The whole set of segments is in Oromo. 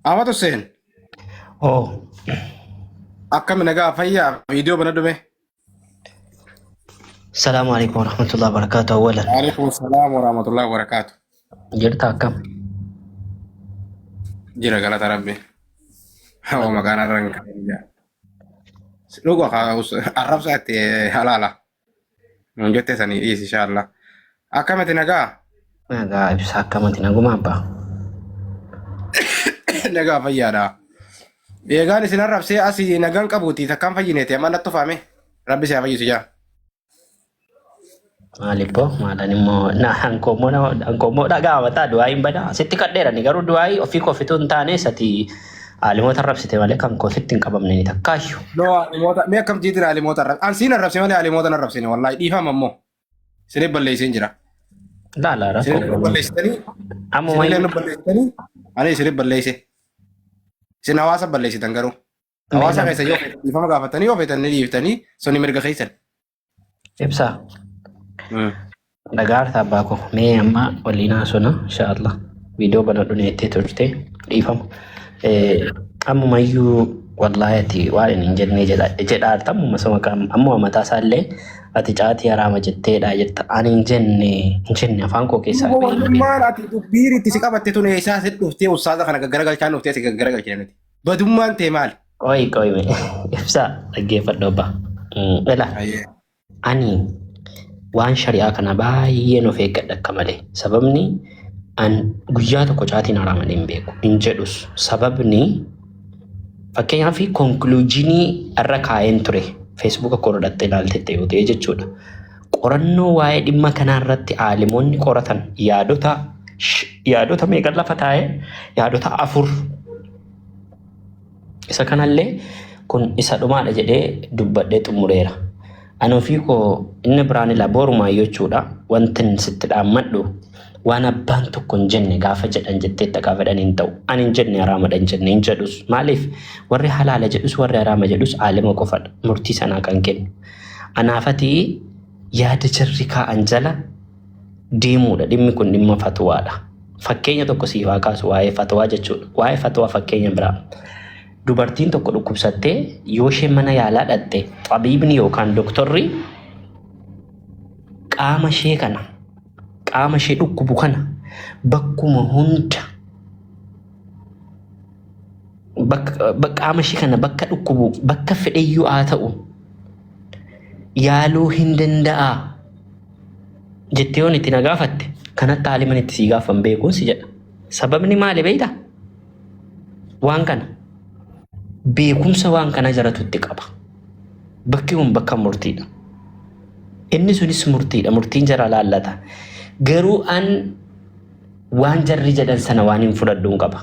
Ahmad Hussein, Oh, akkami nagaa fayyaa viidiyoo bana dhume. salaamu alaikum warahmatullahi wabarakatuh. Awwalan Waalaikum salaam wa rahmatullahi wa barakaatu. jirta akkam? Jira galata rabbi. Hawa maqaan arra hin qabne. Dhuga arrabsa itti halaala. Nuun jette sanii dhiisi inshallah. Akkamiti nagaa? Nagaa ibsa akkamati naguma abbaa? Nagaa fayyaadha. Eegaan isin arrabsee asii nagaan qabuuti takkaan fayyineeti amma natti tufaame. Rabbi si haa fayyisu jaa. Maalibboo maalan immoo na hankoommoo nama hankoommoo dhagaa mataa du'aa hin badaa sitti kadheerani garuu du'aa ofii kofituu hin taane sati aalimoota arrabsite malee kan kofitti hin qabamne ni takkaayyu. No alimoota mee akkam jiitin alimoota arrabse. An siin arrabse malee alimoota hin arrabsine wallaahi dhiifama ammoo. Isinif balleesseen jira. Laala rakkoo Isinif balleessitanii Ammuma isinillee nu balleessitanii ani isinif balleesse. Isin hawaasa balleessitan garuu. Hawaasa keessa yoo feetan dhiifama gaafatanii yoo feetan ni dhiiftanii suni mirga keessan. Ibsaa. Dhagaarta abbaa koo mee amma waliin haasona inshaallah viidiyoo banadhu neettee turte dhiifama. Ammumayyuu wallaahi ati waan inni hin jennee jedhaarta ammuma sama qaama ammuma mataa isaallee ati caatii haraama jetteedha jetta ani hin jenne hin jenne afaan koo keessaa Duuba bahee hin beeku. wallummaan ati dubbiin itti si qabatte tun eessaa si dhuftee ustaaza kana gaggaragalchaan dhuftee si gaggaragalchine nuti. Badummaan tee maali? Qoyi qoyi mee ibsaa dhaggeeffadhu abbaa. Ela Ayyee. Ani waan shari'aa kana baay'een of eeggadha akka malee. Sababni an guyyaa tokko caatiin haraamalee hin beeku hin jedhus. Sababni fakkeenyaaf konkluujinii irra kaa'een ture feesbuuka koo irratti ilaaltette yoo ta'e jechuudha. Qorannoo waa'ee dhimma kanaa irratti aalimoonni qoratan yaadota yaadota meeqan lafa taa'e yaadota afur Isa kanallee kun isa dhumaadha jedhee dubbadhee xumureera. Ani ofii koo inni biraan ilaa borumaa jechuudha wantin sitti dhaammadhu waan abbaan tokko hin jenne gaafa jedhan jetteetta gaafa jedhan hin ta'u. Ani hin jenne haraamadha hin jenne hin jedhus. Maaliif warri halaala jedhus warri haraama jedhus aalima qofadha murtii sanaa kan kennu. Anaafati yaada jarri kaa'an jala deemuudha. Dhimmi kun dhimma fatwaadha. Fakkeenya tokko siif haa kaasu waa'ee fatwaa jechuudha. Waa'ee fatwaa fakkeenya biraa. Dubartiin tokko dhukkubsattee yoo isheen mana yaalaa dhaqxe xabiibni yookaan doktorri qaama ishee kana qaama ishee dhukkubu kana bakkuma hunda bakka qaama ishee kana bakka dhukkubu bakka fedheyyuu haa ta'u yaaluu hin danda'aa jettee yoon itti na gaafatte kanatti haaliman itti sii gaafan beekuun si jedha. Sababni maali beektaa? Waan kana beekumsa waan kana jaratu itti qaba. Bakki kun bakka murtiidha. Inni sunis murtiidha. Murtiin jara laallata. Garuu an waan jarri jedhan sana waan hin fudhadhuun qaba.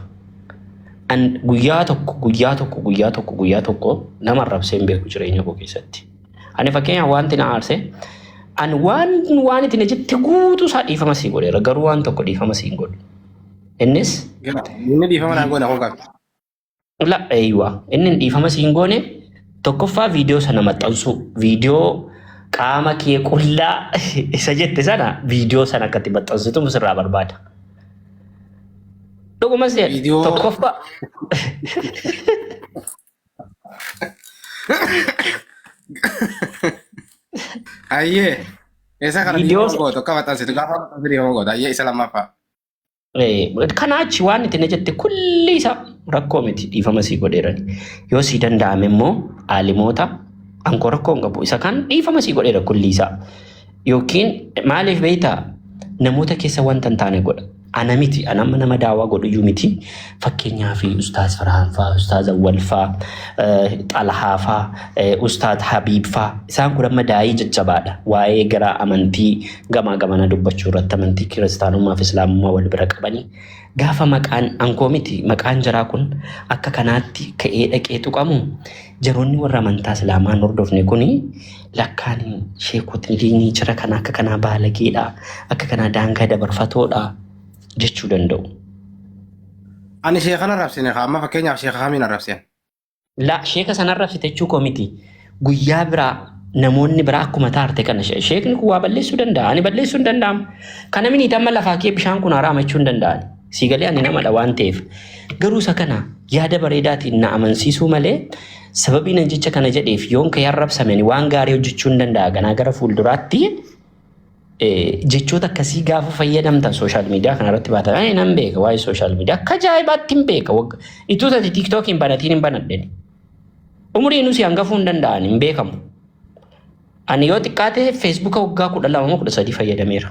An guyyaa tokko guyyaa tokko guyyaa tokko guyyaa tokko nama arrabsee hin beeku jireenya koo keessatti. Ani fakkeenyaaf wanti na aarse ani waan waan itti na jette guutuu isaa dhiifama sii godheera garuu waan tokko dhiifama sii hin godhu. Innis Inni dhiifama naan goone kun qabu. la eeywa inni dhiifama sii hin goone tokkoffaa viidiyoo sana maxxansuu viidiyoo qaama kee qullaa isa jette sana viidiyoo sana akkatti maxxansitu sirraa barbaada. Dhugumas jedhe Viidiyoo tokkoffaa Ayyee. Isa kana Viidiyoo dhiifama gootu akka maxxansitu gaafa maxxansitu dhiifama gootu. Ayyee isa lammaffaa. Kanaa achi waan itti na jette kulli isaa rakkoo miti dhiifama sii godheerani. Yoo sii danda'ame immoo aalimoota ankoo rakkoo hin qabu isa kan dhiifama sii godheera kulli isaa. Yookiin maaliif beektaa namoota keessa wanta hin taane godha. Ana miti ana amma nama daawaa godhu iyyuu miti. Fakkeenyaaf Ustaaz Farhaan faa, Ustaaz Awwal faa, Xalhaa faa, Ustaaz Habiib faa isaan kun amma daa'ii jajjabaadha. Waa'ee gara amantii gamaa gamana dubbachuu irratti amantii kiristaanummaa fi islaamummaa wal bira qabanii gaafa maqaan ankoo miti maqaan jaraa kun akka kanaatti ka'ee dhaqee tuqamu jaroonni warra amantaa islaamaa hin hordofne kuni lakkaan sheekotni diinii jara kana akka kanaa baalageedha akka kanaa daangaa dabarfatoodha jechuu danda'u. Ani sheekana arrabsine kaa amma fakkeenyaaf sheeka kamiin arrabseen? La sheeka sana arrabsite jechuu koo miti. Guyyaa biraa namoonni biraa akkuma taarte kana sheekni kun waa balleessuu danda'a. Ani balleessuu hin danda'amu. Kana miniiti amma lafaa kee bishaan kun haraama jechuu hin danda'ani. Sii galee ani namadha waan ta'eef. Garuu isa kana yaada bareedaatiin na amansiisuu malee sababii nan jecha kana jedheef yoon ka'ee arrabsame ani waan gaarii hojjechuu hin danda'a. Ganaa gara fuulduraatti jechoota akkasii gaafa fayyadamtan social media kana irratti baatan ani nan beeka waa'ee social media akka ajaa'ibaatti hin beeka. Ituu tati TikTokiin banatiin hin banadheni. Umriin si hangafuu hin danda'an hin beekamu. Ani yoo xiqqaate Facebooka waggaa 12 moo 13 fayyadameera.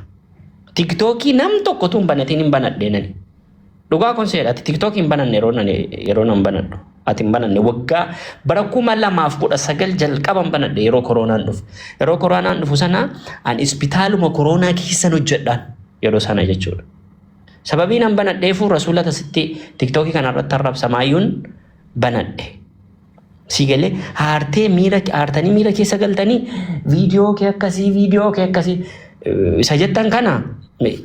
TikTokii nam tokkotu hin banatiin hin banadhe nani. Dhugaa kun seera ati TikTokii hin bananne yeroo nani yeroo nan banadhu. Ati hin bananne waggaa bara 2019 jalqaba hin banadhe yeroo koronaan dhufu. Yeroo koronaan dhufu sana ani ispitaaluma koronaa keessan hojjedhaan yeroo sana jechuudha. Sababii nan banadheefuu rasuula tasitti TikTokii kanarratti arrabsamaayyuun banadhe. Sii galee haartee miira haartanii miira keessa galtanii viidiyoo kee akkasii viidiyoo kee akkasii isa jettan kana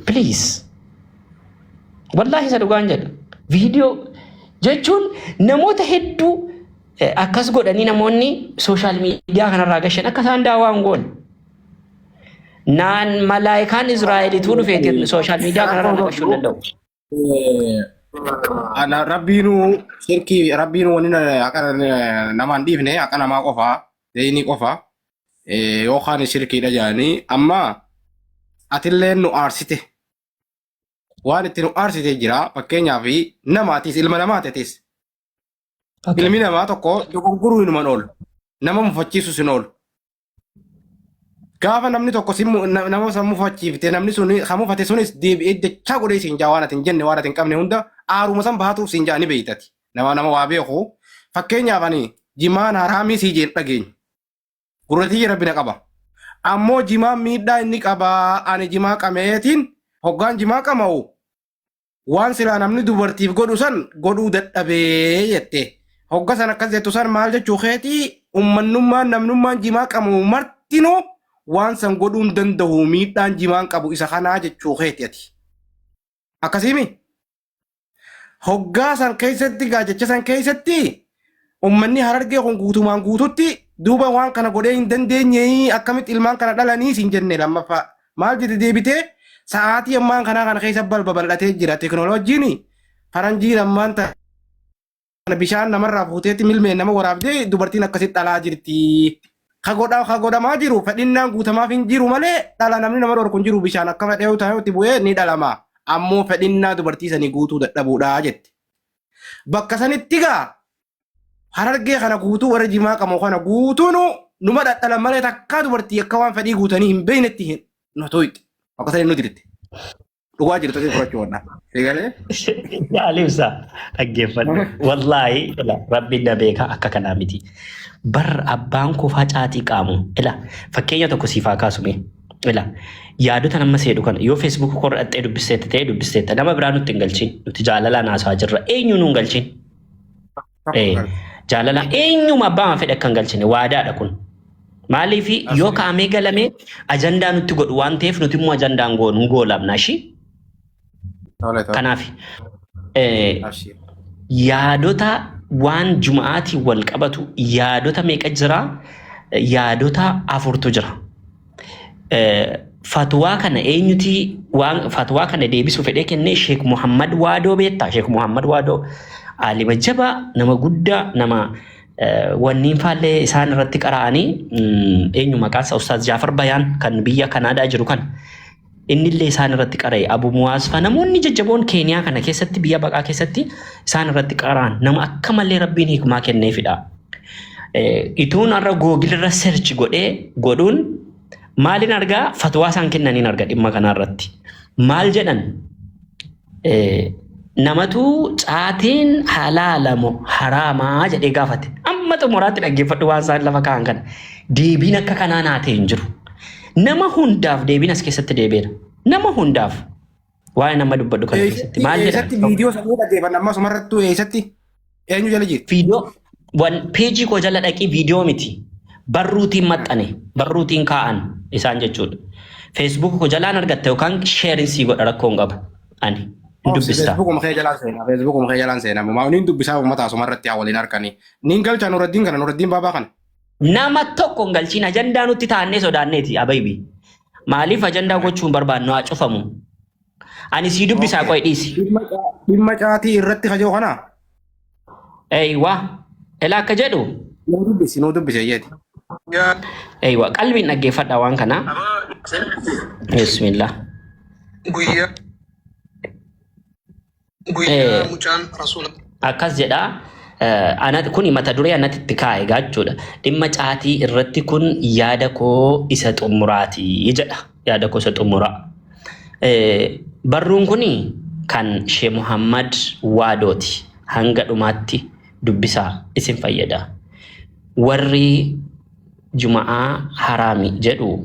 please wallaahi isa dhugaan jedha viidiyoo jechuun namoota hedduu akkas godhanii namoonni social media kanarraa gashan akka isaan daawaa hin goone. Naan malaayikaan Israa'elituu dhufeeti social media kanarraa na gashuu hin danda'u. Ana rabbiinuu shirkii rabbiinuu wanni akka namaan dhiifne akka namaa qofaa deeyinii qofa yookaan shirkiidha jedhanii amma atillee nu aarsite waan itti nu aarsite jira fakkeenyaaf namaatis ilma namaatis ilmi namaa tokko dogoggoruu hinuman oolu nama mufachiisus hin oolu. Gaafa namni tokko si nama san mufachiifte namni sun kan mufate sunis deebi'ee dachaa godhee siin jaa waan ati hin jenne waan ati hin qabne hunda aaruma san baatuuf siin jaa ni beeytati. Nama waa beeku. Fakkeenyaaf ani jimaan haraamii sii jeen dhageenya. Gurra tiyya rabbi na qaba. Ammoo jimaan miidhaa inni qabaa ani jimaa qameetiin hoggaan jimaa qama'u waan silaa namni dubartiif godhu san godhuu dadhabee jette. Hogga san akkas jettu san maal jechuu keetii ummannummaan namnummaan jimaa qabu martinuu waan san godhuu hin danda'u miidhaan jimaan qabu isa kanaa jechuu keeti ati. Akkasiimi? Hoggaa san keessatti gaa jecha san keessatti ummanni Harargee kun guutumaan guututti duuba waan kana godhee hin dandeenye akkamitti ilmaan kana dhalanii siin jenne lammaffaa. Maal jette deebitee sa'aatii ammaan kanaa kana keessa balbabal'atee jira teknooloojiin faranjiin ammaan tana bishaan namarraa fuuteetti milmeen nama waraabdee dubartiin akkasitti dhalaa jirti. Ka godha ka godhamaa jiru fedhinnaan guutamaaf hin jiru malee dhala namni nama dhorku hin jiru bishaan akka fedhee ta'utti bu'ee ni dhalama. Ammoo fedhinnaa dubartii sanii guutuu dadhabuudha jette. Bakka sanitti gaa Harargee kana guutuu warra jimaa qabu kana guutuunu numa dhadhalan malee takkaa dubartii akka waan fedhii guutanii hin beeknetti hin nu tuqxe. Bakka sanii nu dirte. Dhugaa jirtu si fudhachuu wadha. Eegalee? Yaalibsa dhaggeeffadhu. Wallaahi ila rabbiin na beeka akka kanaa miti. Bar abbaan koo faa caatii qaamu. Ila fakkeenya tokko siif haa kaasume. Ila yaadota nama seedhu kana yoo Facebook korra dhaxxee dubbisteetta ta'e dubbisteetta nama biraa nutti hin galchin. Nuti jaalalaan haasa'aa jirra. Eenyu nu hin galchin. Jaalala eenyuma abbaa fedhe akka hin galchine waadaadha kun. Maaliif yoo kaa'amee galame ajandaa nutti godhu waan ta'eef nuti immoo ajandaa hin goonu hin goolabna ishii. Kanaaf yaadota waan juma'aatiin wal qabatu yaadota meeqa jira? Yaadota afurtu jira. Fatwaa kana eenyuti waan fatwaa kana deebisu fedhee kennee Sheek Muhammad Waadoo beektaa? Sheek Muhammad Waadoo aalima jabaa nama guddaa nama wanniin faallee isaan irratti qara'anii eenyu maqaan isaa Ustaaz Jaafar Bayaan kan biyya Kanaadaa jiru kana innillee isaan irratti qara'e Abu Muwaaz fa namoonni jajjaboon Keeniyaa kana keessatti biyya baqaa keessatti isaan irratti qara'an nama akka malee Rabbiin hikmaa kenneefidha. Ituun har'a Google irra search godhee godhuun maalin argaa fatwaa isaan kennaniin arga dhimma kanaa irratti. Maal jedhan namatu caatiin halaala moo haraamaa jedhee gaafate. Amma xumuraatti dhaggeeffadhu waan isaan lafa kaa'an kana. Deebiin akka kanaa naa ta'e hin jiru. Nama hundaaf deebiin as keessatti deebi'eera. Nama hundaaf. Waa'ee nama dubbadhu kana keessatti maal jedhan? Eessatti viidiyoo sanii dhaggeeffanna amma asumarrattuu eessatti eenyu jala jirti? Viidiyoo wan peejii koo jala dhaqii viidiyoo miti. Barruutiin maxxane barruutiin kaa'an isaan jechuudha. Facebook koo jalaan argatta yookaan sheerin sii godha rakkoo hin qabu. Ani hin dubbista. Feesbuukuma kee jalaan seenaa Feesbuukuma kee jalaan seenaa maa niin dubbisaa uummata asumarratti haa waliin harkanii. Niin galchaa Nuraddiin kana Nuraddiin baabaa kana. Nama tokko hin galchiin ajandaa nutti taannee sodaanneeti abaybi. Maaliif ajandaa gochuu hin barbaannu haa cufamu. Ani sii dubbisaa Okay. qoy dhiisi. Dhimma caatii irratti kajoo kana Eeywa. Ilaa akka jedhu. nuu dubbisi nuu dubbisi ayyeeti. Eeywa qalbiin dhaggeeffadha waan kana. Bismillah. Guyyaa guyyaa mucaan rasuula Akkas jedha. Kuni mata duree anatti itti kaa'e egaa jechuudha. Dhimma caatii irratti kun yaada koo isa xumuraati jedha. Yaada koo isa xumuraa. Barruun kuni kan Shee Muhammad Waadooti. Hanga dhumaatti dubbisaa isin fayyada. Warri Juma'aa haraami jedhu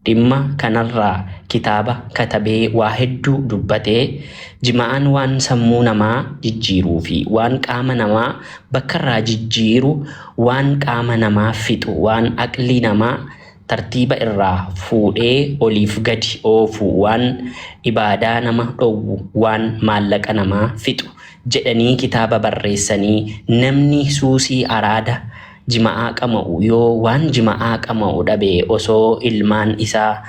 dhimma kanarraa kitaaba katabee waa hedduu dubbatee jima'aan waan sammuu namaa jijjiiruu fi waan qaama namaa bakkarraa jijjiiru waan qaama namaa fixu waan aqlii namaa tartiiba irraa fuudhee oliif gadi oofu waan ibaadaa nama dhowwu waan maallaqa namaa fixu jedhanii kitaaba barreessanii namni suusii araada jima'aa qama'u yoo waan jima'aa qama'u dhabe osoo ilmaan isaa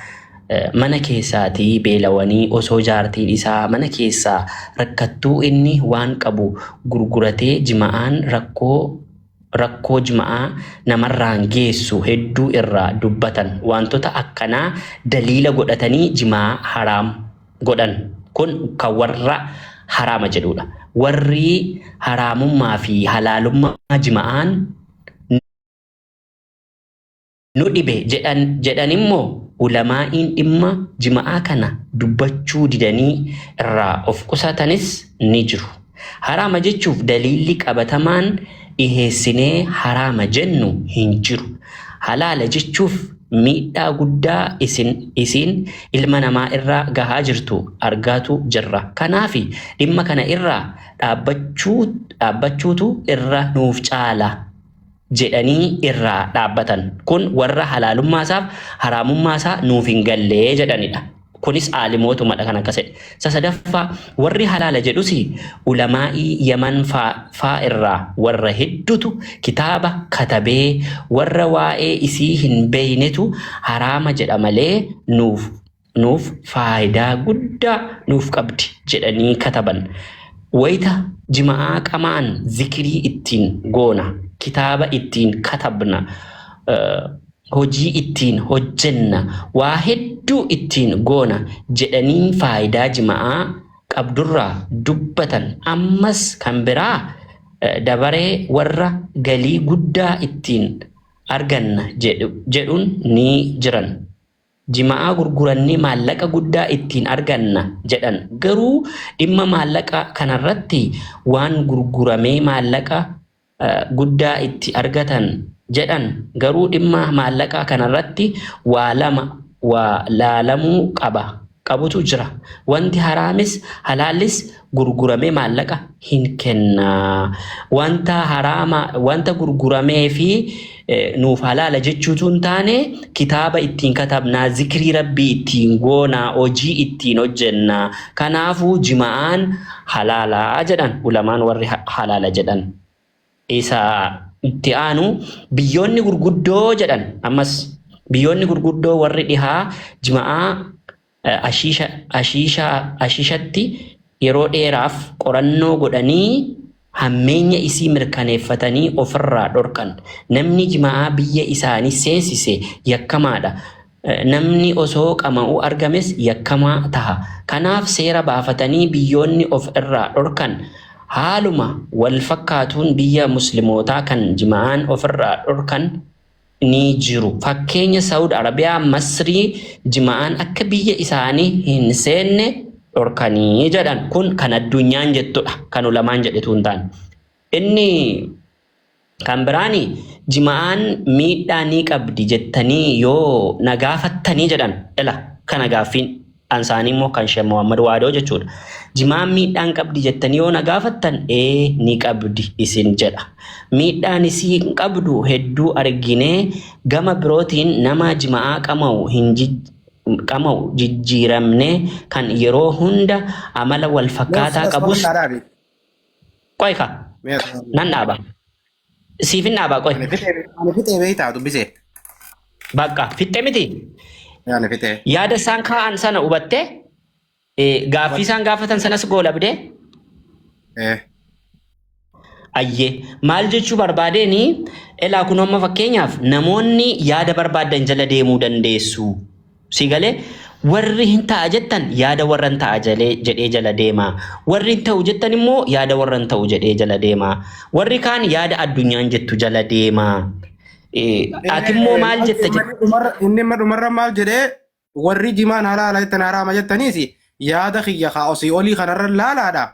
mana keessaatii beelawanii osoo jaartiin isaa mana keessaa rakkattuu inni waan qabu gurguratee jima'aan rakkoo rakkoo jima'aa namarraan geessu hedduu irraa dubbatan wantoota akkanaa daliila godhatanii jimaa haraam godhan kun kan warra haraama jedhudha. Warri haraamummaa fi halaalummaa jima'aan nu dhibe jedhan jedhan immoo ulamaa'iin dhimma jima'aa kana dubbachuu didanii irraa of qusatanis ni jiru. Haraama jechuuf daliilli qabatamaan dhiheessinee haraama jennu hin jiru. Halaala jechuuf miidhaa guddaa isin isiin ilma namaa irraa gahaa jirtu argaatu jirra. Kanaafi dhimma kana irraa dhaabbachuu dhaabbachuutu irra nuuf caala jedhanii irraa dhaabbatan. Kun warra halaalummaasaaf haraamummaasaa nuuf hin gallee jedhanidha. Kunis aalimootumadha kan akkas jedhe. Isa sadaffaa warri halaala jedhus ulamaa'ii Yaman faa irraa warra heddutu kitaaba katabee warra waa'ee isii hin beeynetu haraama jedha malee nuuf nuuf faayidaa guddaa nuuf qabdi jedhanii kataban. Wayita jima'aa qama'an zikirii ittiin goona, kitaaba ittiin katabna, hojii ittiin hojjenna, waa hedduu ittiin goona jedhanii faayidaa jima'aa qabdurraa dubbatan. Ammas kan biraa dabaree warra galii guddaa ittiin arganna jedhuun ni jiran. Jima'aa gurgurannee maallaqa guddaa ittiin arganna jedhan. Garuu dhimma maallaqa kanarratti waan gurguramee maallaqa guddaa itti argatan jedhan garuu dhimma maallaqaa kanarratti waa lama waa laalamuu qaba qabutu jira. Wanti haraamis halaallis gurguramee maallaqa hin kenna. Wanta haraama wanta gurguramee fi nuuf halaala jechuutu hin taane kitaaba ittiin katabnaa, zikrii rabbii ittiin goonaa, hojii ittiin hojjennaa. Kanaafuu jima'aan halaalaa jedhan ulamaan warri halaala jedhan. Isa itti aanu biyyoonni gurguddoo jedhan ammas biyyoonni gurguddoo warri dhihaa jima'aa ashiisha ashiisha ashiishatti yeroo dheeraaf qorannoo godhanii hammeenya isii mirkaneeffatanii ofirraa dhorkan. Namni jima'aa biyya isaanii seensise yakkamaadha. Namni osoo qama'uu argames yakkamaa taha. Kanaaf seera baafatanii biyyoonni of irraa dhorkan. Haaluma wal fakkaatuun biyya muslimootaa kan jima'aan ofirraa dhorkan ni jiru. Fakkeenya Saawud Arabiyaa, Masrii jima'aan akka biyya isaanii hin seenne dhorkanii jedhan. Kun kan addunyaan jettudha. Kan ulamaan jedhetu hin taane. Inni kan biraani jima'aan miidhaa ni qabdi jettanii yoo na gaafattanii jedhan ila kana gaaffiin ansaanii immoo kan Sheekh Muhammad Waadoo jechuudha. Jimaan miidhaan qabdi jettanii yoo na gaafattan ee ni qabdi isin jedha. Miidhaan isii hin qabdu hedduu arginee gama birootiin nama jima'aa qama'u hin qama'u jijjiiramne kan yeroo hunda amala wal fakkaataa qabus qoy ka nan dhaaba. Siif hin dhaaba qoy. Ani fixee beektaa dubbisee. Bakka fixxe miti. Ani fixee. Yaada isaan kaa'an sana hubattee? Gaaffii isaan gaafatan sanas goolabdee? Ayyee, maal jechuu barbaadeeni, elaa kun amma fakkeenyaaf namoonni yaada barbaadan jala deemuu dandeessu. Si galee, warri hin ta'a jettan yaada warra hin ta'a jalee jedhee jala deema. Warri hin ta'u jettan immoo yaada warra hin ta'u jedhee jala deema. Warri kaan yaada addunyaan jettu jala deema. Ati immoo maal jetta jette? Inni amma dhumarra maal jedhee, warri jimaan halaala jettan haraama jettaniis yaada kiyya kaa osii olii kanarra laalaadha.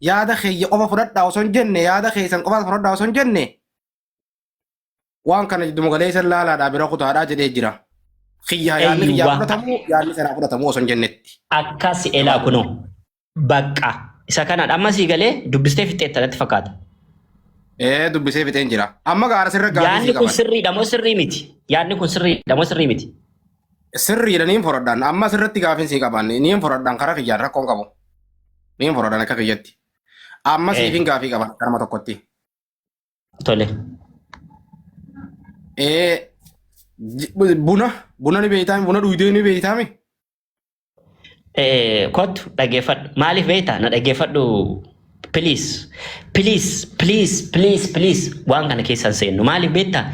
Yaada kiyya qofa fudhadhaa osoo hin jenne, yaada keessan qofa fudhadhaa osoo hin jenne, waan kana jidduma galeessa laalaadha bira kutaadhaa jedhee jira. Kiyya yaadni kiyyaa fudhatamu yaadni sanaa fudhatamu osoo hin jennetti. Akkas elaa kunoo bakka isa kanadha. Amma sii galee, dubbistee fixxeetta natti fakkaata. Ee, dubbisee fixeen jira. Amma gaara sirra gaaffii Yaadni sii kun qaban. sirriidha moo sirrii miti? Yaadni kun sirriidha moo sirrii miti? Sirriidha, niin fudhadhaan. Amma sirratti gaaffiin sii qaban. Niin fudhadhaan karaa kiyyaan rakkoon qabu. Niin fudhadhaan akka kiyyatti. Amma siifin gaafii qaban karama tokkotti. Tole. Ee, buna ni beektaami, buna dhuydee ni beektaami. Kottu dhaggeeffadhu. Maaliif beektaa? Na dhaggeeffadhu. Please, please, please, please, please, waan kana keessa hin seennu. Maaliif beektaa?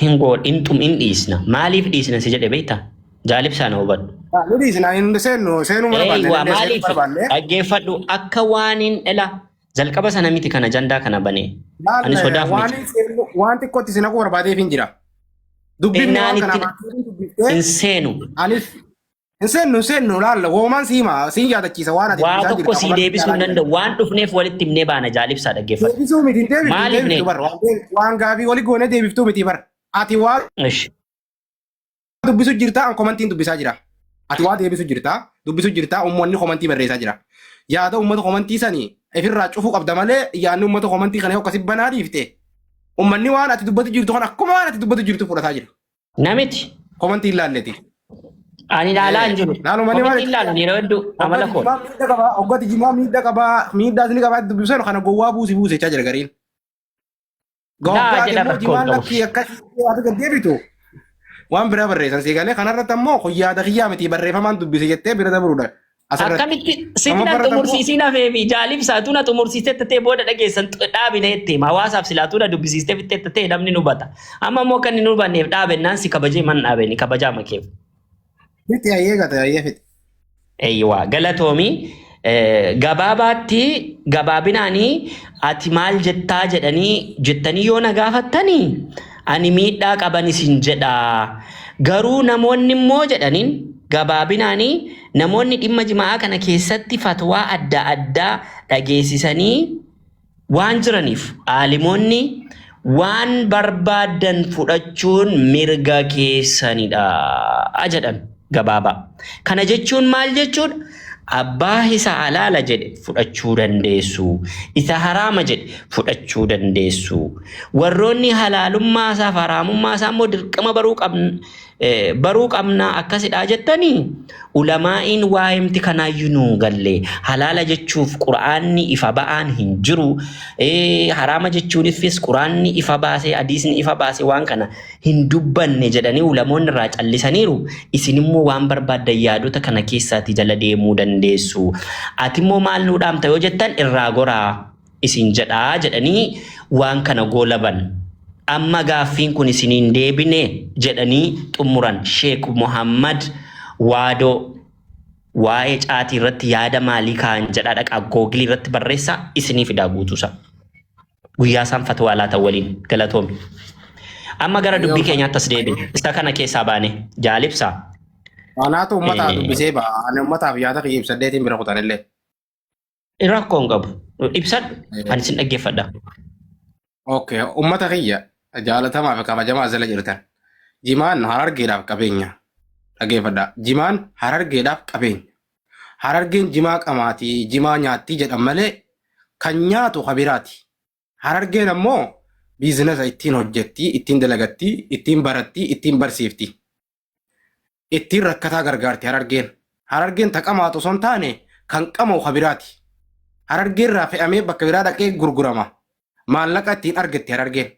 Hin goon, hin xum, hin dhiisna. Maaliif dhiisna si jedhe beektaa? Jaalibsaa na hubadhu. Ni dhiisna, hin seennu, seenuu barbaanne. Eeywa, illee seenuu maaliif barbaanne. dhaggeeffadhu, akka waan hin ela jalqaba sana miti kana ajandaa kana banee. Ani sodaaf Waan miti. hin seennu, waan xiqqootti si naquu barbaadeef hin jira. Dubbifni Innaan waan kana itti baatee dubbiftee hin seenu. Anis hin seennu, hin seennu, laalla woomaan siima siin yaadachiisa waan ati Waa dubbisaa tokko jirta sii komantii deebisuu hin ilaalaa danda'u. Waan dhufneef walitti himnee baana, jaalibsaa dhaggeeffadhu. Deebisuu miti, hin deebiftu, hin Maaliif deebiftu ne? bar waan gaafii wali goonee deebiftuu miti bar. Ati waa Ish. dubbisu jirta, an komantiin dubbisaa jira. Ati waa deebisu jirta, dubbisu jirta, uummanni komantii barreessaa jira. Yaada uummata komantii sanii ifirraa cufuu qabda malee yaadni uummata komantii kana yoo akkasi banaa dhiifte, uummanni waan ati dubbatu jirtu kan akkuma waan ati dubbatu jirtu fudhataa jira. Namichi Komantii hin laalleti. ani ilaalaa hin jiru. Laalu malee maal? Komantii ilaalu yeroo hedduu amala Hoggati koo. jimaa miidhaa qabaa, hoggati jimaa miidhaa qabaa, miidhaas ni qabaa dubbisan kana gowwaa buusi buuse jechaa jira gariin. Laa Gowwaa jedha immoo rakkoon jimaan qabu. lakkii akkasii ati gad deebitu. Waan biraa barreessan si galee kanarratti ammoo kun yaada kiyyaa miti barreeffamaan dubbise jettee bira dabruudha. Asirratti. Akkamitti sitti Amma na barata immoo xumursiisiin hafeefi jaalibsaa tu na xumursiistee ta'ee booda dhageessan dhaabine jettee hawaasaaf silaatuu na dubbisiistee fixxee ta'ee namni nu hubata. Amma immoo akka inni nu hubanneef dhaabennaan si kabajee man dhaabeni kabajaa makeef. Fixi hayyee gata hayyee fixi. Eeyyawaa, galatoomii. Gabaabaatti gabaabinaanii ati maal jettaa jedhanii jettanii yoo na gaafattanii, ani miidhaa qaban isin jedha. Garuu namoonni immoo jedhaniin gabaabinaanii namoonni dhimma jimaa'aa kana keessatti fatwaa adda addaa dhageessisanii waan jiraniif, aalimoonni waan barbaaddan fudhachuun mirga keessanidha jedhan gabaabaa. Kana jechuun maal jechuudha? Abbaa isa halaala jedhe fudhachuu dandeessu. Isa haraama jedhe fudhachuu dandeessu. Warroonni halaalummaa isaaf haraamummaa isaa immoo dirqama baruu qabna, baruu qabna akkasidha jettanii, ulamaa'iin waa'imti kanaayyuu nuu galle, halaala jechuuf qura'aanni ifa ba'aan hin jiru, haraama jechuunifis quraanni ifa baasee hadiisni ifa baasee waan kana hin dubbanne jedhanii ulamoonni irraa callisaniiru. Isin immoo waan barbaaddan yaadota kana keessaati jala deemuu dandeessu. Ati immoo maal nuu dhaamta yoo jettan, irraa goraa isin jedhaa jedhanii waan kana goolaban. Amma gaaffiin kun isiniin deebine jedhanii xumuran. Sheek Muhammad Waadoo waa'ee caatii irratti yaada maalii kaa'an jedhaa dhaqaa Google irratti barreessaa, isinii fidaa guutuusaa. Guyyaa isaan fatwaa laatan waliin. Galatoomi. Amma gara dubbii keenyaatti as deebine. Isa kana keessaa baane jaalibsaa. Anaatu uummataaf dubbisee ba'a. Ani uummataaf yaada kiyya ibsadheetiin bira kutanillee. Rakkoo hin qabu. Ibsadhu. Ani isin dhaggeeffadha. Okay, uummata kiyya jaalatamaa fi kabajamaa jala jirtan. Jimaan Harargeedhaaf qabeenya. Dhaggeeffadha. Jimaan Harargeedhaaf qabeenya. Harargeen jimaa qamaatii, jimaa nyaattii jedhan malee kan nyaatu kabiraati. Harargeen ammoo biizinasa ittiin hojjetti, ittiin dalagatti, ittiin baratti, ittiin barsiifti. Ittiin rakkataa gargaarti Harargeen. Harargeen taqamaatu osoo hin taane kan qama'u kabiraati. Harargeerraa fe'amee bakka biraa dhaqee gurgurama. Maallaqa ittiin argatti Harargeen.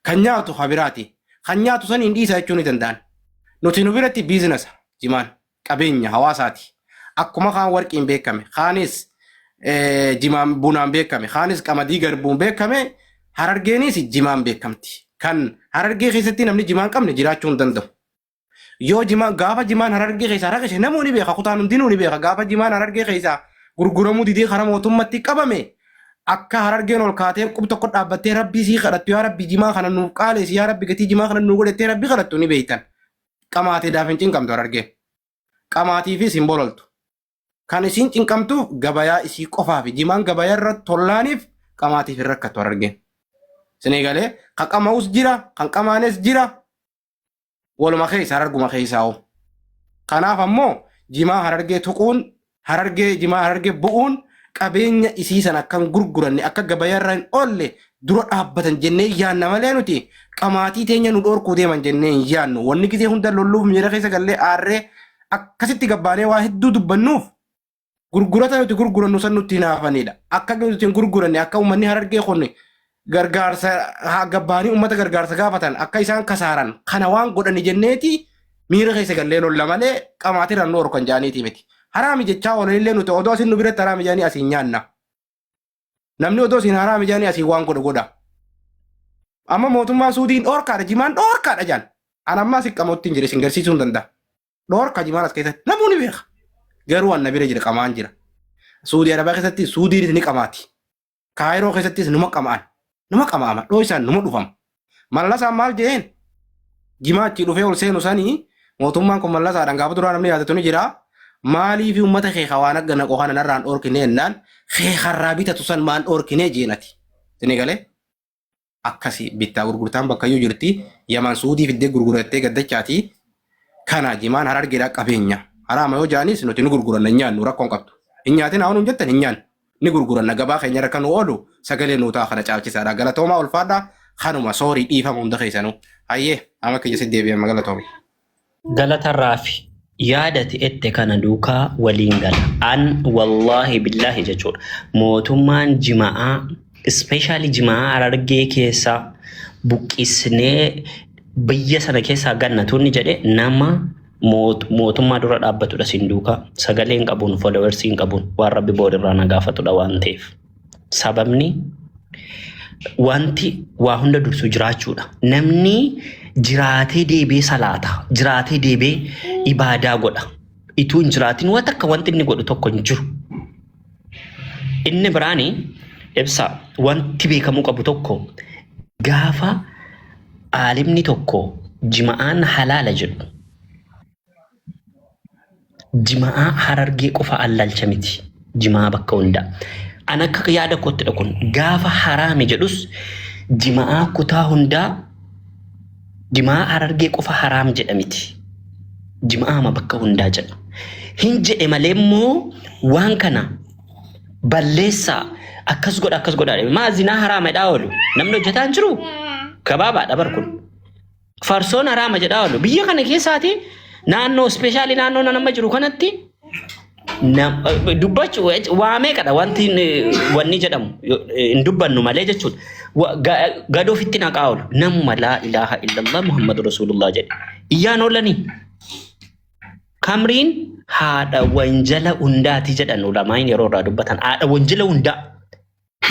Kan nyaatu kabiraati. Kan nyaatu saniin dhiisa jechuu ni danda'an. Nuti nu biratti biizinasa jimaan qabeenya hawaasaati. Akkuma kaan warqiin beekame, kaanis jimaan bunaan beekame, kaanis qamadii garbuun beekame, Harargeenis jimaan beekamti. Kan Harargee keessatti namni jimaan qabne jiraachuu hin danda'u. Yoo jimaan gaafa jimaan Harargee keessaa raqise namuu ni beeka, kutaan hundinuu ni beeka. Gaafa jimaan Harargee keessaa gurguramuu didee karaa mootummatti qabame akka Harargeen ol kaatee qub tokko dhaabbattee Rabbii sii kadhattu, yaa Rabbi jimaa kana nuuf qaaleessi, yaa Rabbi gatii jimaa kana nuu godhattee Rabbi kadhattu ni beektan. Qamaateedhaaf hin cinqamtu Harargeen. Qamaatiifis hin bololtu. Kan isiin cinqamtuuf gabayaa isii qofaafi jimaan gabayaa irra tollaaniif qamaatiif hin rakkattu Harargeen. Isin eegalee kan qama'us jira, kan qamaanes jira, waluma keessa Hararguma keessaa hoo. Kanaaf ammoo jimaa Harargee tuquun, Harargee jimaa Harargee bu'uun qabeenya isii san akka hin gurguranne, akka gabayaa irra hin oolle dura dhaabbatan jennee yaanna malee nuti qamaatii teenya nu dhoorkuu deeman jennee hin yaannu. Wanni gisee hunda lolluuf miira keessa gallee aarree akkasitti gabbaanee waa hedduu dubbannuuf gurgurata nuti gurgurannu san nutti hinaafanidha. Akka nuti hin gurguranne, akka uummanni Harargee kun gargaarsa haa gabbaanii uummata gargaarsa gaafatan akka isaan kasaaran kana waan godhani jenneeti miira keessa gallee lolla malee qamaatirraan nu horkan jaaniiti miti. Haraami jechaa oolanillee nuti odoo asin nu biratti haraami jaanii asiin nyaanna. Namni odoo isin haraami jaanii asiin waan godhu godha. Amma mootummaan Suudiin dhoorkaadha, jimaan dhoorkaadha jaan. An amma asin qamotti hin jire isin garsiisuu hin danda'a. Dhoorka jimaan as keessatti namuu ni beeka. Garuu an na bira jira qamaan jira. Suudii Arabaa keessatti Suudiinis ni qamaati. Kaayiroo keessattis numa qama'an. Numa qama'ama. Dhoo isaan numa dhufama. Mallasaan maal jeen? Jimaa achii dhufee ol seenu sanii mootummaan kun Mallasaadhaan gaafa duraa namni yaadatu ni jira. Maaliif uummata kee ka waan akka naqoo kana narraan dhoorkine jennaan kee karraa bitatu san maan dhoorkine jeenati. Isin galee? Akkasi bittaa gurgurtaan bakkayyuu jirti. Yaman Suudii fiddee gurgurattee gaddachaati. Kana jimaan Harargeedhaa qabeenya. Haraama yoo jaanis nuti ni gurguranna, hin nyaannu, rakkoon qabdu. Hin nyaatin haa nuun jettan hin nyaannu. Ni gurguranna, gabaa keenya irra kan nu oolu sagalee nuu ta'a kana caalchisaadha. Galatoomaa, ulfaadha. Kanuma soorii, dhiifama hunda keessanuu. Hayyee, amma kiyya si deebi'ama, galatoomi. Galatarraafi yaadati ette kana duukaa waliin gala. An wallaahi billaahi jechuudha. Mootummaan jima'aa, especially jima'aa Harargee keessaa buqqisnee biyya sana keessaa ganna tunni jedhe nama mootummaa dura dhaabbatudha sin duukaa. Sagalee hin qabuun, followers hin qabuun, waan Rabbi boodirraa na gaafatudha waan ta'eef. Sababni wanti waa hunda dursu jiraachuudha. Namni jiraatee deebi'ee salaata, jiraatee deebi'ee ibaadaa godha. Ituu hin jiraatin waan takka wanti inni godhu tokko hin jiru. Inni biraani ibsa wanti beekamuu qabu tokko, gaafa aalimni tokko jima'aan halaala jedhu jima'aa Harargee qofa allalcha miti. Jimaa bakka hundaa. An akka yaada koottidha kun, gaafa haraami jedhus jima'aa kutaa hundaa, jima'aa Harargee qofa haraam jedha miti. Jima'aama bakka hundaa jedha. Hin jedhe malee immoo waan kana balleessaa, akkas godha, akkas godha. Maa zinaa haraama jedhaa oolu. Namni hojjetaa hin jiru. Gabaabaadha bar kun. Farsoon haraama jedhaa oolu. Biyya kana keessaati naannoo, especially naannoo nama jiru kanatti dubbachuu waa meeqadha wanti wanni jedhamu hin dubbannu malee jechuudha. Gad ofitti naqaa oolu. Namuma laa ilaaha illallah Muhammadu Rasulullah jedhe. Iyyaan oolanii. Kamriin haadha wanjala hundaati jedhan ulamaa'in yeroo irraa dubbatan. Haadha wanjala hundaa.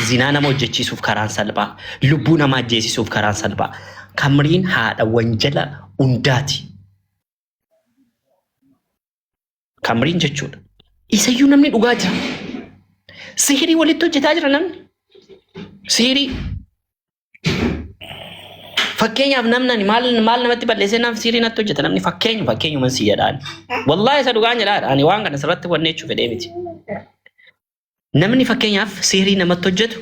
Zinaa nama hojjechiisuuf karaan salphaa. Lubbuu nama ajjeesisuuf karaan salphaa. Kamriin haadha wanjala hundaati. Kamriin jechuudha. Isayyuu namni dhugaa jira. Sihirii walitti hojjetaa jira namni. Sihirii. Fakkeenyaaf namni ani maal maal namatti balleessee naaf sihirii natti hojjeta namni, fakkeenyuma si jedhaan. Wallaahi isa dhugaan jedhaan, ani waan kana sirratti wanne jechuu fedhee miti. Namni fakkeenyaaf sihirii namatti hojjetu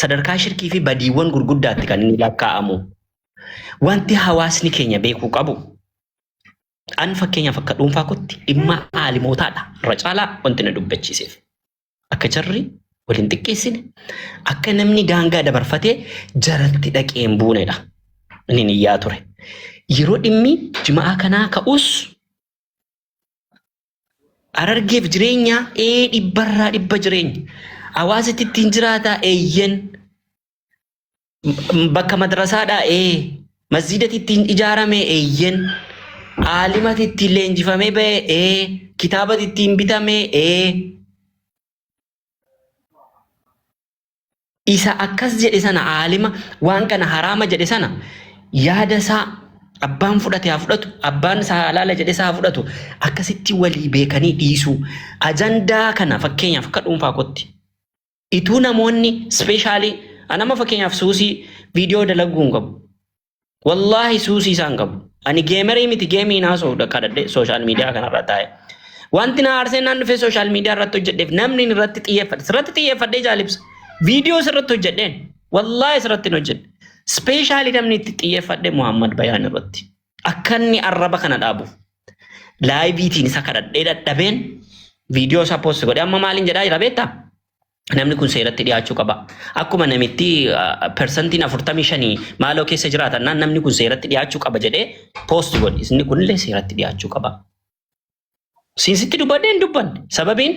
sadarkaa shirkii fi badiiwwan gurguddaatti kan inni lakkaa'amu. Wanti hawaasni keenya beekuu qabu, an fakkeenyaaf akka dhuunfaa kootti dhimma aalimootaadha irra caalaa wanti na dubbachiiseef. Akka jarri waliin xiqqeessine, akka namni daangaa dabarfatee jaratti dhaqee hin buunedha. Inni niyyaa ture. Yeroo dhimmi jima'aa kanaa ka'us Harargeef jireenya ee dhibbarraa dhibba jireenya. Hawaasitti ittiin jiraataa eeyyen. Bakka madrasaadhaa ee. Masjiidatti ittiin ijaarame eeyyen. Aalimati ittiin leenjifamee ba'e ee kitaabati ittiin bitame ee isa akkas jedhe sana aalima waan kana haraama jedhe sana yaada isaa abbaan fudhate haa fudhatu abbaan isaa halaala jedhe isaa haa fudhatu akkasitti walii beekanii dhiisuu ajandaa kana fakkeenyaaf akka dhuunfaa kootti ituu namoonni specially anama fakkeenyaaf suusii viidiyoo dalaguu hin qabu. Wallaahi suusii isaan qabu. Ani gamerii miti gameii hin haasa'u kadhadhe social media kanarra taa'e. Wanti na aarsee naan dhufee social media irratti hojjedheef namni inni irratti xiyyeeffadhe. Sirratti xiyyeeffadhee jaalibsa. Viidiyoo sirratti hojjedheen. Wallaahi sirratti hin hojjedhe. Specially namni itti xiyyeeffadhe Muhammad Bayaan irratti. Akka inni arraba kana dhaabuuf. Liveiitiin isa kadhadhee dadhabeen viidiyoo isaa post godhe. Amma maaliin jedhaa jira beektaa? Namni kun seeratti dhiyaachuu qaba. Akkuma namitti percentiin 45 maaloo keessa jiraatan naan namni kun seeratti dhiyaachuu qaba jedhee post godhe. Inni kunillee seeratti dhiyaachuu qaba. Siinsitti dubbadhee hin dubbanne. Sababiin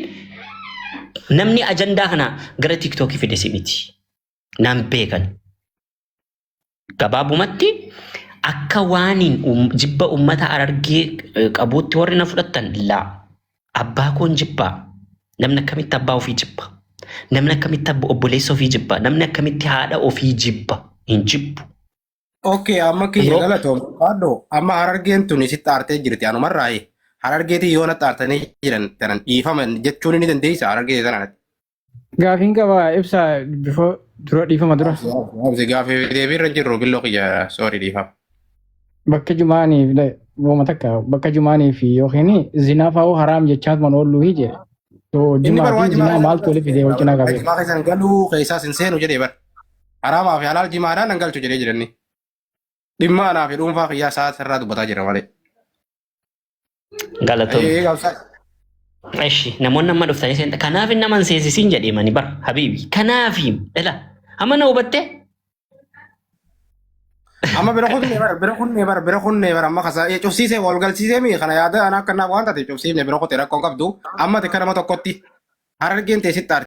namni ajandaa kana gara TikTokii fide si miti. Naan beekan. Gabaabumatti akka waaniin jibba uummata Harargee qabuutti warri na fudhattan laa. Abbaa koon jibbaa. Namni akkamitti abbaa ofii jibba? Namni akkamitti obboleessa ofii jibba? Namni akkamitti haadha ofii jibba? Hin jibbu. Okay, amma kiyya Yeroo galatoom. Qaaddo amma Harargeen tuni sitti aartee jirti anumarraayi. Harargeetii yoo natti aartanii jiran tanan dhiifama jechuun ni dandeessa Harargee tanaan. Gaafiin qaba ibsa before dura dhiifama dura. Obsi gaafii deebii irra jirru billoo kiyya sorry dhiifama. Bakka jumaanii wooma takka bakka jumaanii fi yookiin zinaa fa'uu haraam jechaat man oollu hi jedhe. So Inni jumaa bar fi waan jimaa zinaa maaltu walitti fidee wal cinaa qabee? Jimaa keessan galuu keessaas hin seenu jedhee bar. Haraamaa fi halaal jimaadhaan nan galchu jedhee jiranni. Dhimma anaa fi dhuunfaa kiyyaa isaa sirraa dubbataa jira malee. Galatoom. Ee qabsaa. Eshi namoonni amma dhuftanii seenta kanaaf hin naman seensisiin jedhee mani bar habiibi kanaaf ila amma na hubattee. Amma bira kunne bara bira kunne bara bira kunne bara amma kasa cufsiisee wal galchiisee mi kana yaada ana akka naaf waan taate cufsiifne bira kote rakkoon qabdu amma ati nama tokkotti Harargeen teessitti aarte.